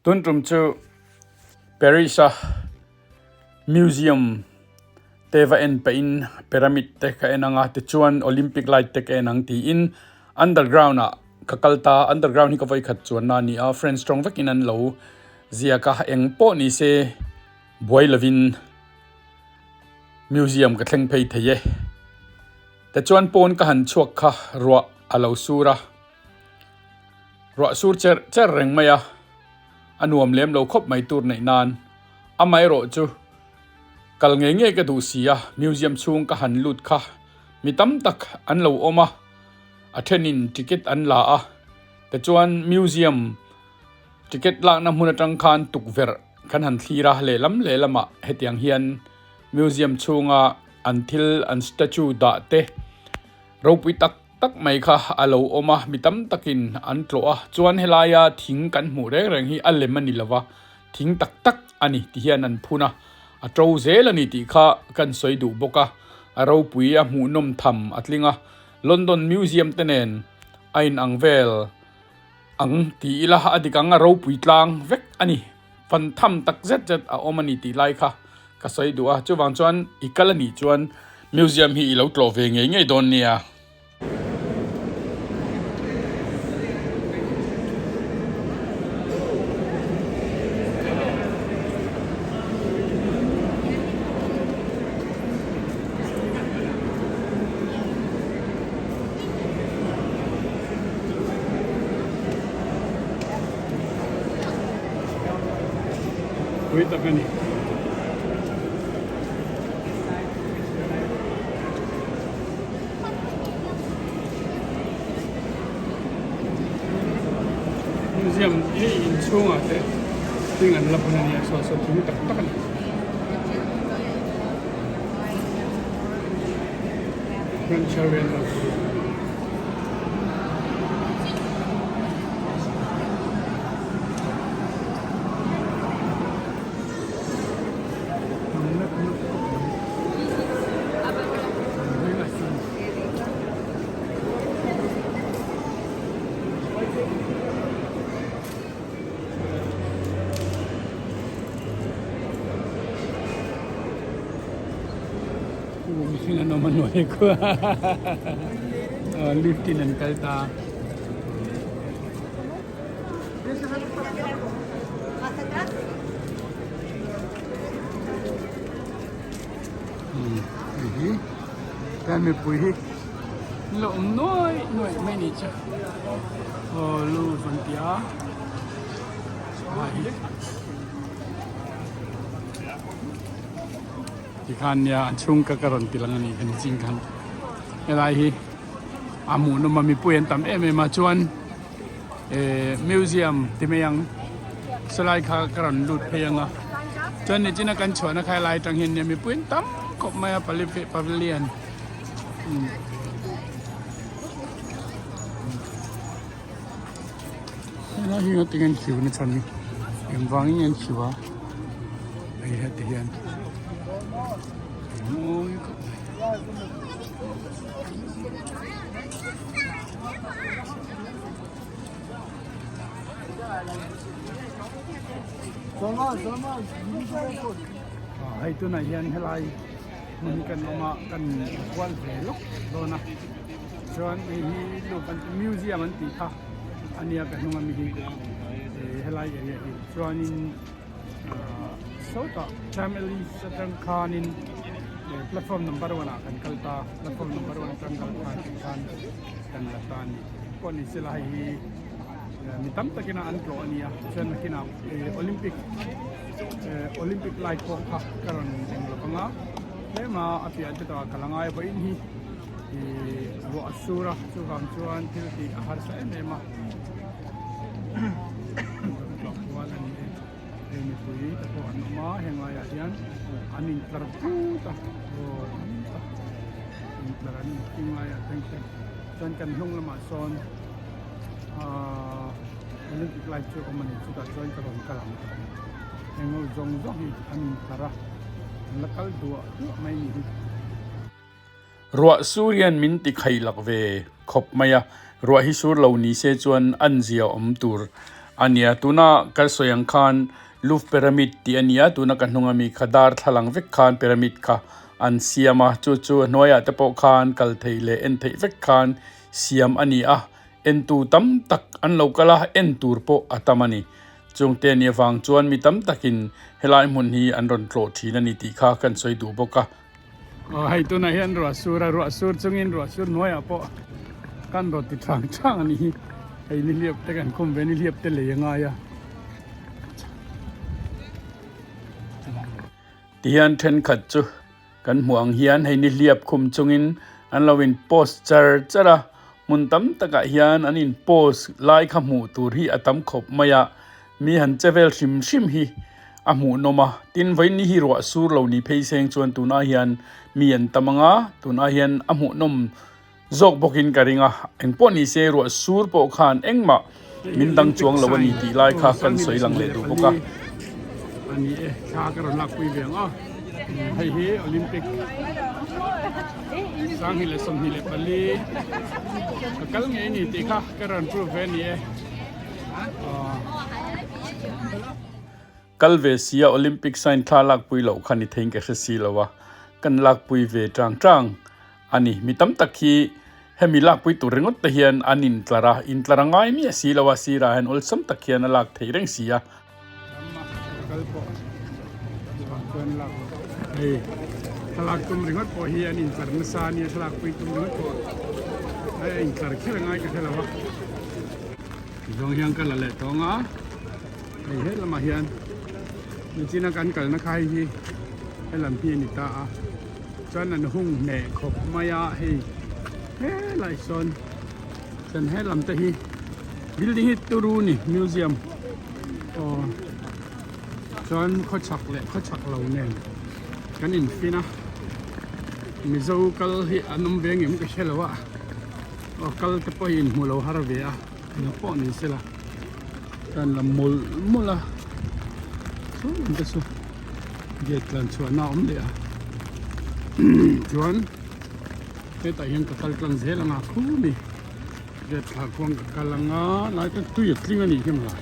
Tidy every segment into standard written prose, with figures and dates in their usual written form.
Tun tum chu Paris a museum te va en pahin pyramid te ka en ang a tichuan Olympic light te ka en ang tiin underground ah ka kal ta underground hi ka vawi khat chuanna a ni a French tawng vekin an lo ziak a eng pawh ni se buai lovin museum ka thleng phei thei e tichuan pawn ka han chhuak kha ruah a lo sur a. Ruah sur cher cher reng mai a, a nuam lem lo khawp mai tur neih nan. Amaherawh chu kal ngei ngei ka duh si a, museum chhung ka han lut kha mi tam tak an lo awm a, a thenin ticket an la a, tichuan museum ticket lakna hmun atang khan tukverh kan han thlir a, lehlam lehlamah hetiang hian museum chhunga an thil an statue dah te ropui tak tak mai kha a lo awm a, mi tam takin an tlawh a, chuan helaia thing kan hmuh reng reng hi a lem a ni lova, thing tak tak a ni ti hian an phun a, a to zel a ni tih kha kan sawi duh bawk a, a ropui a hmuhnawm tham a tling a, London Museum te nen a inang vel ang ti ila a dik ang a ropui tlang vek a ni, fan tham tak zet zet a awm a ni tih lai kha ka sawi duh a, chuvang chuan i kal a nih chuan museum hi i lo tlawh ve ngei ngei dawn nia. Pui tak a ni. Museum hi inchhungah te thing an la bun a nia saw saw thing tak tak a ni. French Oriental Mihring an awm a hnuai khua lift in an kal ta. Hei hi kan mipui hi an lo awm nuai nuai mai ni chu aw lu van ti a hei hi tikhan nia an chhung ka ka rawn ti lang a ni kan ching khan helai hi a hmuhnawm a mipui an tam em em a chuan. Eh museum ti mai ang salai kha ka rawn lut phei ang a chuan nichina kan chhuahna kha helai atang hian nia mipui an tam khawp mai a pavilion umm helai hi ngatinge an khiu nachhan hi engvangin nge an khiu a hei heti hian mawi khawp mai. Hei tunah hian helai hmun hi kan awm a kan kual ve lawk dawn a chuan hei hi luh museum an tih kha a nia ka hnung ami hi helai area hi chuanin Sawtah Chameli's atang khanin platform number one ah kan kal ta platform number one atang kal khan khan kan la ta a ni pawh ni sela hei hi mi tam takin an tlawh a nia chuan nakinah Olympic Olympic light pawh kha ka rawn eng lo ang a tlema a piah te takah ka la ngai vawiin hi ruah a sur a chuvang chuan thil tih a harsa em em a. Tlawhkual a ni e hei mipui te pawh an awm a heng laiah hian an intlar put a aw tam tak intlar an inkhing laiah thleng te chuan kan hnung lamah sawn ahh Olympic light chu a awm a ni chutah chuan ka rawn kal ang heng ho zawng zawng hi an intlar a an la kal duah duah mai a ni hi. Ruah sur hian min ti khaih lak ve khawp mai a, ruah hi sur lo ni se chuan an zia awm tur a nia. Tuna ka sawi ang khan Louvre Pyramid tih a nia, tuna ka hnung ami kha darthlalang vek khan pyramid kha an siam a, chu chu a hnuaiah te pawh khan kal theih leh en theih vek khan siam a ni a, entu tam tak an lo kal a, en tur pawh a tam a ni. Chungte a nih avang chuan mi tam takin helai hmun hi an rawn tlawh thin a ni tih kha kan sawi duh bawk a. Aw hei tunah hian ruah sur a, ruah sur chungin ruah sur hnuaiah pawh kan rawn ti thang thang a ni hi. Hei nihliap te kan khum ve nihliap te lei a ngai a. Tihian thenkhat chu kan hmuh ang hian hei nihliap khum chungin an lo in post char char a, hmun tam takah hian an in post lai kha hmuh tur hi a tam khawp mai a. Mi han che vel hrim hrim hi a hmuhnawm a, tin vawiin hi ruah sur lo ni phei seng chuan tunah hian mi an tam ang a, tunah hian a hmuhnawm zawk bawkin ka ring a, engpawh ni se ruah sur pawh khan engmah min dang chuang lo a ni tih lai kha kan sawi lang leh duh bawk a. A ni e, thla ka rawn lakpui ve ang a, hei hi Olympic 2024 ka kal ngei a ni tih kha ka rawn prove ve a ni e. Kal ve sia Olympic sign thla lakpui loh kha ni theiin ka hre si lo a, kan lakpui ve tang tang a ni. Mi tam tak hi hemi lakpui tur ringawt te hian an intlar a, intlar a ngai miah si lo a, sirah hian awlsam tak hian a lak theih reng si a. Hei thlalak tum ringawt pawh hi an intlar nasa a nia thlalak pui tum ringawt pawh a intlar kher a ngai ka hre lo a zawng hian ka la leh tawng a hei he lamah hian nichina kan kalna kha hei hi helam hi a ni ta a chuan an hung hneh khawp mai a hei helai sawn chuan helam te hi building hi turu ni museum aw chuan khawchhak leh khawchhak lo nen kan infin a mizo kal hi an awm ve ngem ka hre lo a aw kal te pawh hi inhmu lo har ve a eng pawh ni sela chuan la mawlh mawlh a chhung te chu gate tlan chhuahna a awm leh a chuan hetah hian ka kal tlang zel ang a khumi. Gate thla khuang ka kal ang a lai te tui a tling a nih hi mawla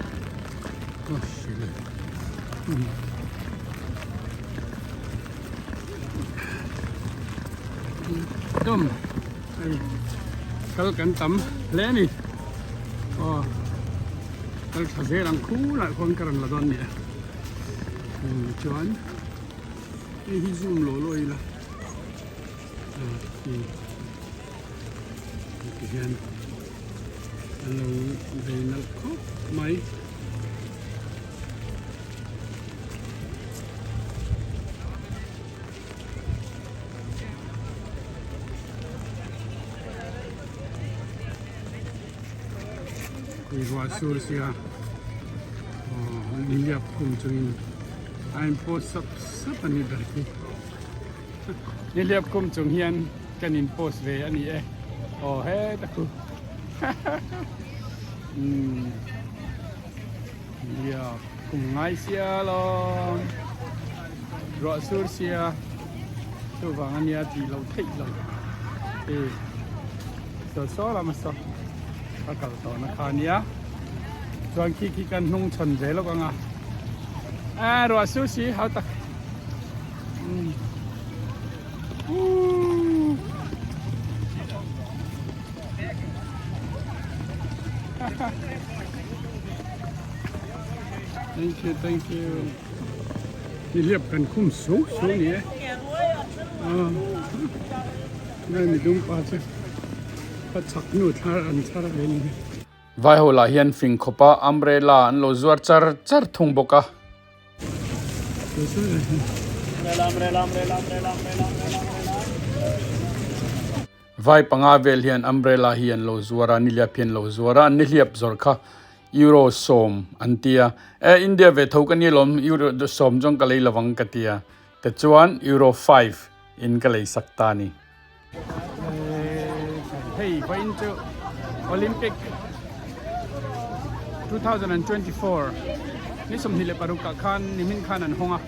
aw hrilh e dawm hei kal kan tam hle a ni aw kal tha zel ang khulai khuan ka rawn la dawn a ni a chuan hei hi zoom law law ila. Ti hian an lo vei nalh khawp mai. Ui ruah sur sia aw nihliap khum chungin a in post sap sap a ni ber khi. Nihliap kum chung hian kan in post ve a ni e aw heta khu umm nihliap kum ngai sia lawm ruah sur sia chuvang a nia tih loh theih lo e saw saw lama saw ka kal tawh na kha nia chuan khi khi kan hnung chhawn ve lawk ang a a ruah sur si hau tak. Thank you, thank you. Ni liap kan khum su su ni e. Ngai mi dum pa che. Ka chak nu thar an char ve ni. Vai ho lah hian fing khawpa umbrella an lo zuar char char thung bawk a. Vai panga vel hian umbrella hi an lo zuar a, nihliap hi an lo zuar a, an nihliap zawrh kha euro sawm an ti a, e India ve tho ka ni alawm euro sawm chuan ka lei lovang ka ti a, tichuan euro five in ka lei sak ta a ni. Hei vawiin chu Olympic 2024 ni 26 ah khan nimin khan an hawng a,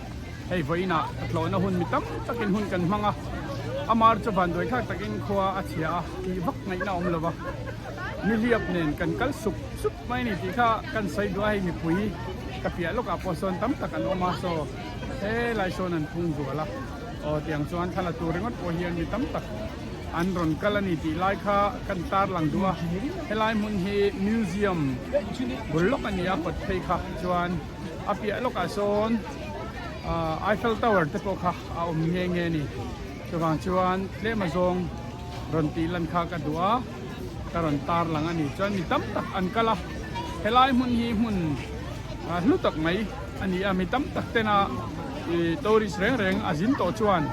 hei vawiinah ka tlawhna hun mi tam takin hun kan hmang a. Amar chu vanduai thlak takin khua a chhia a tih vak ngaihna a awm lo va, nihliap nen kan kal sup sup mai a ni tih kha kan sawi duh a, hei mipui ka piah lawkah pawh sawn tam tak an awm a, saw helai sawn an phung zual a, aw tiang chuan thla la tur ringawt pawh hian mi tam tak an rawn kal a ni tih lai kha kan tarlang duh a, helai hmun hi museum bul lawk a ni a kawt phei kha chuan a piah lawkah sawn Eiffel Tower te pawh kha a awm nghe nghe a ni. Chuvang chuan tlem azawng rawn tih lan kha ka duh a, ka rawn tar lang a ni. Chuan mi tam tak an kal a, helai hmun hi hmun hlu tak mai a ni a, mi tam tak tena tourist reng reng a zin tawh chuan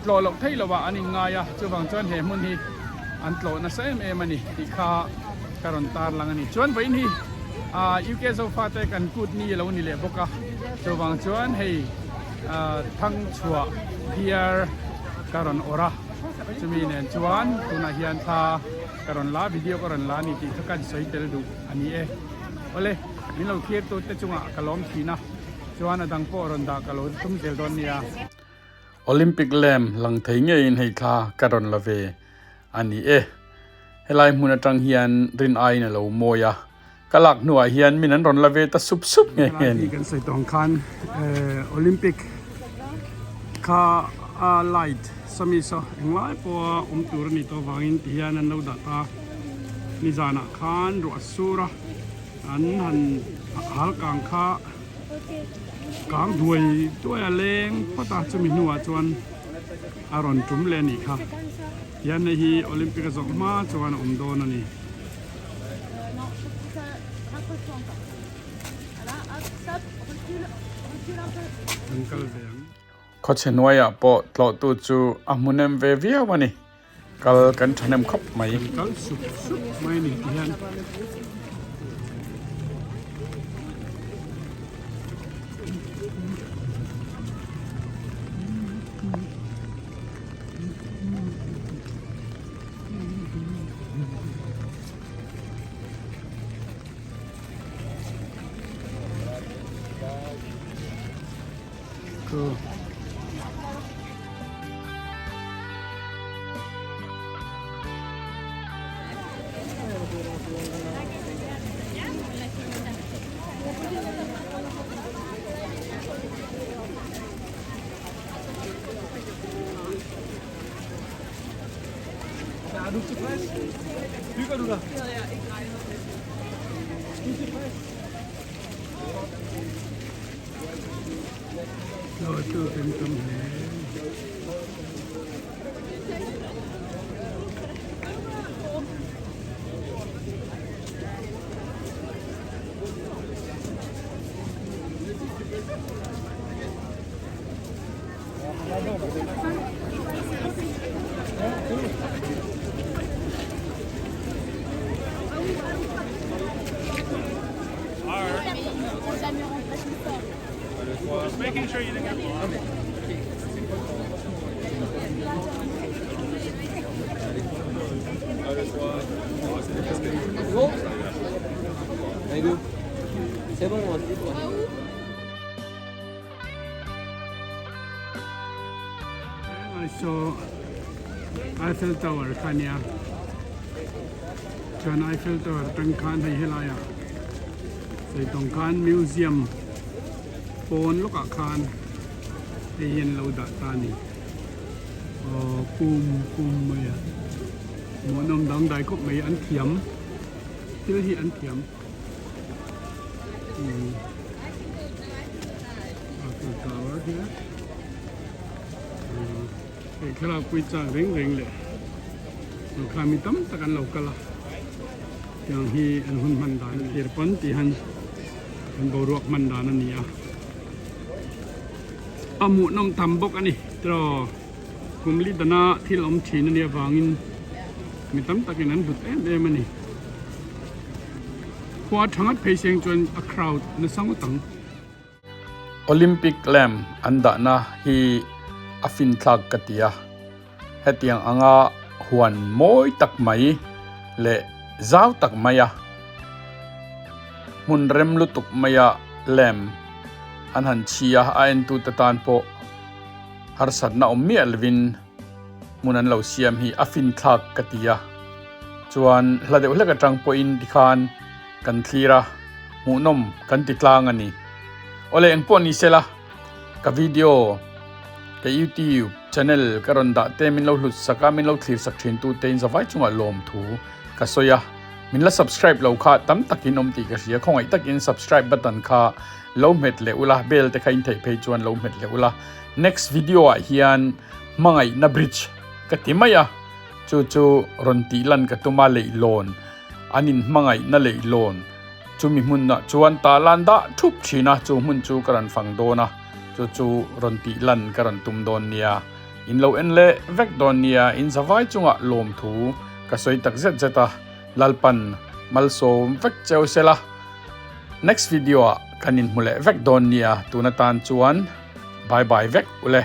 tlawh loh theih lovah an inngai a, chuvang chuan he hmun hi an tlawh nasa em em a ni tih kha ka rawn tar lang a ni. Chuan vawiin hi UK Zofate kan kut ni a lo ni leh bawk a, chuvang chuan hei Thangchhuah biar ka rawn awrh a, chumi nen chuan tunah hian thla ka rawn la, video ka rawn la a ni tih kha kan sawi tel duh a ni e. Awle, min lo thlir tute chungah ka lawm thin a, chuan a dang pawh rawn dah ka lo tum zel dawn nia. Olympic lem lang thei ngeiin hei thla ka rawn la ve a ni e. Helai hmun atang hian rin aiin a lo mawi a, ka lak hnuah hian min an rawn la ve ta sup sup nghe nghe a ni. Kan sawi tawng khan Olympic kha a light sawmi saw englai pawha awm tur a nih tawh avangin ti hian an lo dah ta. Nizanah khan ruah sur a an han hal kang kha. Kang duai duai a leng phawt a, chumi hnuah chuan a rawn tum leh a nih kha. Tihian hei hi Olympic a zawh hma chuan a awm dawn a ni. Kan kal ve ang. Khawchhe hnuaiah pawh tlawhtu chu a hmuhnem ve viau a ni. Kal kan thahnem khawp mai. Kan kal sup sup mai a ni ti hian. Cool. Tlawhtu kan tam hle. Saw Eiffel Tower kha nia chuan Eiffel Tower atang khan hei helaiah Saitawng khan museum pawn lawkah khan hei hi an lo dah ta a ni aw pum pum mai a hmuhnawm dangdai khawp mai an thiam thil hi an thiam umm Eiffel Tower hi hei thlalak pui chak reng reng leh kha mi tam tak an lo kal a. Tiang hi an hun hman dan a thlir pawn tih hian an boruak hman dan a ni a, a hmuhnawm tam bawk a ni tiraw kum li dana thil awm thin a nih avangin mi tam takin an hlut em em a ni. Khua tha ngat phei seng chuan a crowd nasa ngawt ang. Olympic lamp an dahna hi a finthlak ka ti a, hetiang anga huan mawi tak mai leh zau tak maia hmun rem lutuk maia lamp an han chhi a, a entute tan pawh harsatna awm miah lovin. Hmun an lo siam hi a fin thlak ka ti a, chuan hla deuh hlek atang pawhin tikhan kan thlir a, hmuhnawm kan ti tlang a ni. Awle engpawh ni sela ka video ka youtube channel ka rawn dah te min lo hlut sak a, min lo thlir sak thin tu te in zavai chungah lawmthu ka sawi a, min la subscribe lo kha tam takin awm tih ka hria, khawngaih takin subscribe button kha lo hmet leh ula, bell te kha in theih phei chuan lo hmet leh ula, next video ah hian. Hmangaihna bridge ka ti mai a, chu chu rawn tih lan ka tum a, leihlawn an in hmangaihna leihlawn chumi hmunah chuan tah lan dah thup thin a, chu hmun chu ka rawn fang dawn a, chu chu rawn tih lan ka rawn tum dawn nia, in lo en leh vek dawn nia, in zavai chungah lawmthu ka sawi tak zet zet a, Lalpan malsawm vek cheu sela, next video ah kan inhmu leh vek dawn nia, tun atan chuan bye bye vek ule.